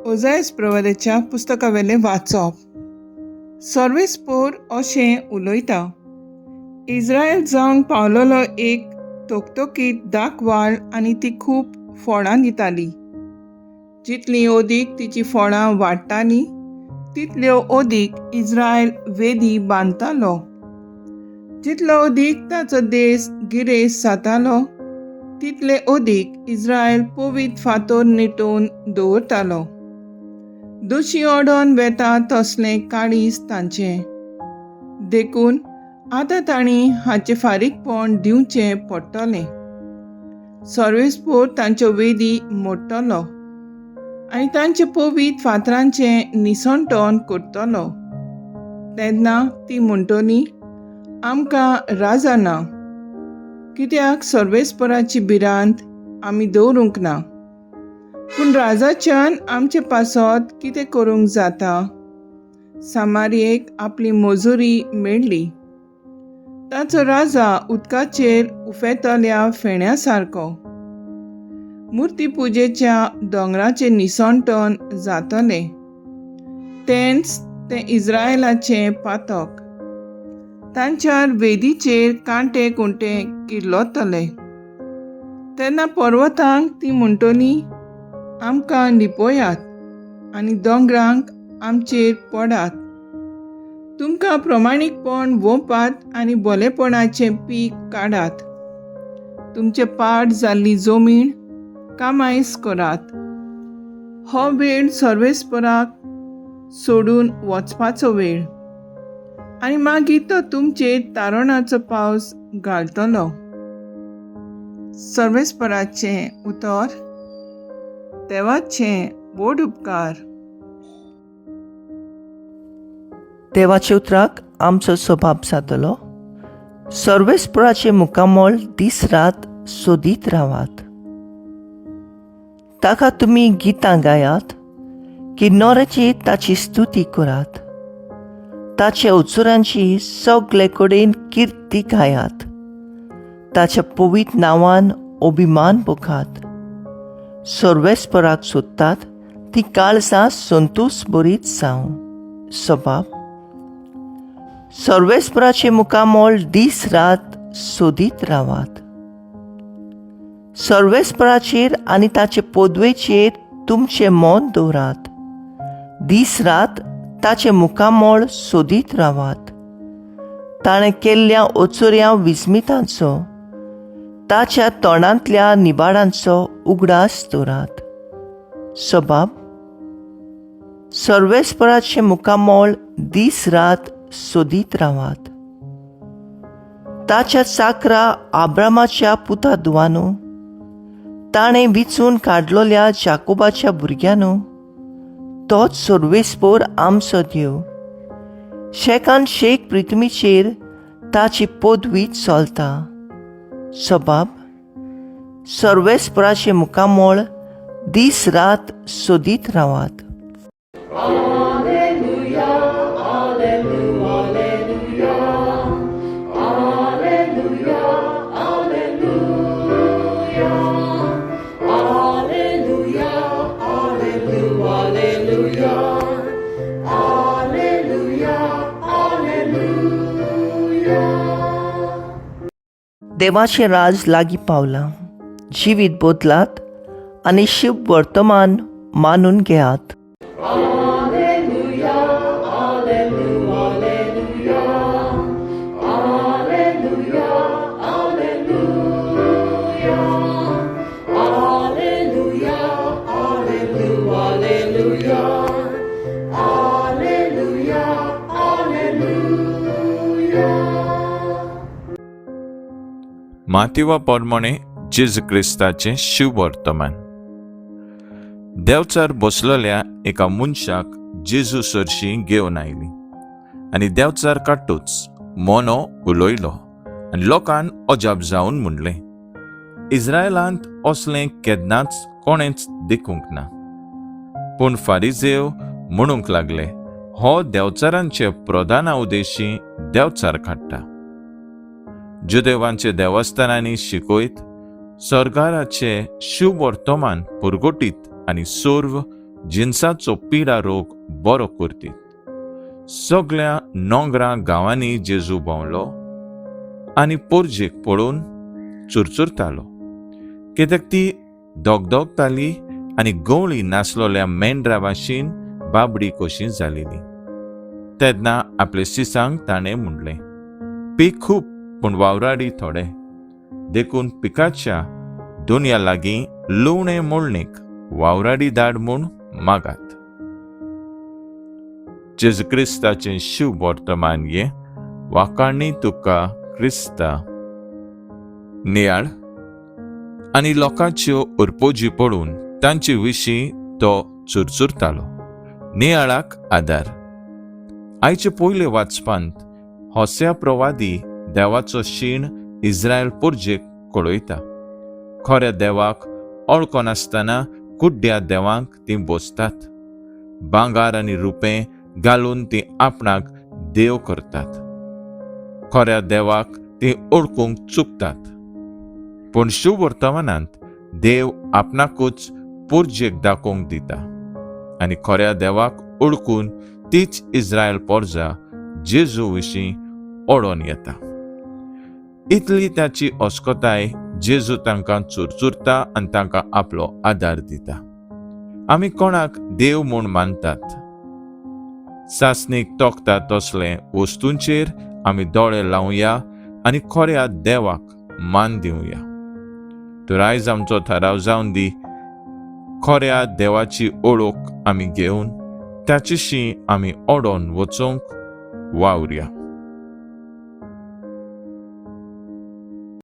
ओजायस प्रवादाच्या पुस्तकावेलें वाचप. सर्वेस्पोर अशें उलयता, इस्रायल जावंक पावलोलो एक तोकतोकीत दाखवाळ आनी ती खूब फळां दिताली. जितलीं अदीक तिचीं फळां वाडटालीं तितल्यो अदीक इस्रायल वेदी बांदतालो. जितलो अदीक ताचो देस गिरेस्त जातालो तितले अदीक इस्रायल पवित्र फातर निटोवन दवरतालो. दोशी ओडोन वेता तसलें काळीज तांचें. देखून आतां तांणी हाचें फारीकपण दिवचें पडटलें. सर्वेस्पोर तांच्यो वेदी मोडटलो आनी तांचे पवित्र फातरांचें निसणटण करतलो. तेन्ना ती म्हणटली, आमकां राजा ना, कित्याक सर्वेस्पराची भिरांत आमी दवरूंक ना. पूण राजाच्यान आमचे पासत कितें करूंक जाता? सामारयेक आपली मजुरी मेळ्ळी. ताचो राजा उदकाचेर उफेतल्या फेण्या सारको. मुर्ती पुजेच्या दोंगराचें निसणटण जातलें, तेंच तें इस्रायलाचें पातक. तांच्या वेदीचेर कांटे कुंटे किल्लतले. तेन्ना पर्वतांक ती म्हणटली, आमकां लिपयात आनी दोंगरांक आमचेर पडात. तुमकां प्रमाणीकपण वोंपात आनी बोलेपणाचें पीक काडात. तुमचे पाड जाल्ली जमीन कामायस करात. हो वेळ सर्वेस्पराक सोडून वचपाचो वेळ आनी मागीर तो तुमचेर तारणाचो पावस घालतलो. सर्वेस्पराचें उतर. देवाचें व्हड उपकार. देवाच्या उतराक आमचो स्वभाव जातलो. सर्वेस्पराचें मुखामळ दीस रात सोदीत रावात. ताका तुमी गितां गायात, किन्नोराची ताची स्तुती करात. ताच्या उचुरांची सगळे कडेन किर्ती गायात. ताच्या पवित्र नांवान अभिमान भोगात. सर्वेस्पराक सोदतात ती काळजां संतोस बरीच जावं. स्वभाव सर्वेस्पराचें मुखामळ दीस रात सोदीत रावात. सर्वेस्पराचेर आनी ताचे पदवेचेर तुमचें मन दवरात. दीस रात ताचें मुखामळ सोदीत रावात. ताणें केल्ल्या ओचोऱ्या विस्मितांचो, ताच्या तोंडांतल्या निबाडांचो उगडास दवरात. स्वभाव सर्वेस्पराचें मुखामळ दीस रात सोदीत रावात. ताच्या चाकरा आब्रामाच्या पुता दुवानू, ताणें विचून काडलोल्या जाकोबाच्या भुरग्यांनू, तोच सर्वेस्पोर आमचो देव. शेकान शेक पृथ्वीचेर ताची पदवी चलता. स्वभाव सर्वेस्पराचें मुखामळ दीस रात सोदीत रावात. देवाचें राज लागीं पावलां. जिवीत बदलात आनी शिव वर्तमान मानून घेयात. मातिवा प्रमाणे जेजू क्रिस्ताचें शिववर्तमान. देवचार बसलेल्या एका मनशाक जेजू सरशीं घेवन आयली आनी देवचार काडटूच मोनो उलयलो आनी लोकान अजाप जावन म्हणलें, इस्रायलांत असलें केन्नाच कोणेंच देखूंक ना. पूण फारिजेव म्हणूंक लागले, हो देवचारांचे प्रधाना उदेशी देवचार काडटा. जुदेवांचे देवस्थानांनी शिकयत सरकाराचे शुभवर्तमान पुरगोटीत आनी सर्व जिनसाचो पिडा रोग बरो करतीत. सगळ्या नोंगरां गांवांनी जेजू भोंवलो आनी पोरजेक पळोवन चुरचुरतालो, कित्याक ती दगदगताली आनी गवळी नासलोल्या मेंढरा भाशेन बाबडी कशी जालेली. तेन्ना आपले शिसांक ताणें म्हणलें, पीक खूब पूण वावराडी थोडे, देखून पिकाच्या दुनिया लागीं लुवणें मोडणेक वावराडी धाड म्हूण मागात. जेजू क्रिस्ताचें शिव वर्तमान ये. वाकाणी तुका क्रिस्ता. नियाळ आनी लोकांच्यो उरपोजी पडून तांचे विशीं तो चुरचुरतालो. नियाळाक आदार. आयचे पयले वाचपांत होस्या प्रवादी देवाचो शीण इस्रायल पुर्जेक कळयता. खऱ्या देवाक ओळखनासतना कुड्ड्या देवांक तीं बसतात. भांगार आनी रुपें घालून तीं आपणाक देव करतात. खऱ्या देवाक तीं ओळखूंक चुकतात. पूण शुवर्तमानांत देव आपणाकूच पुर्जेक दाखोवंक दिता आनी खऱ्या देवाक ओळखून तीच इस्रायल पोरजा जेजू विशीं ओडोन येता. इतली ताची अस्कताय जेजू तांकां चुरचुरता आनी तांकां आपलो आदार दिता. आमी कोणाक देव म्हूण मानतात? सासणीक तोखता तसले वस्तूंचेर आमी दोळे लावया आनी खऱ्या देवाक मान दिवया. तर आयज आमचो थाराव जावन दी, खऱ्या देवाची ओळख आमी घेवन ताचेशी आमी ओडोन वचूंक वावरया.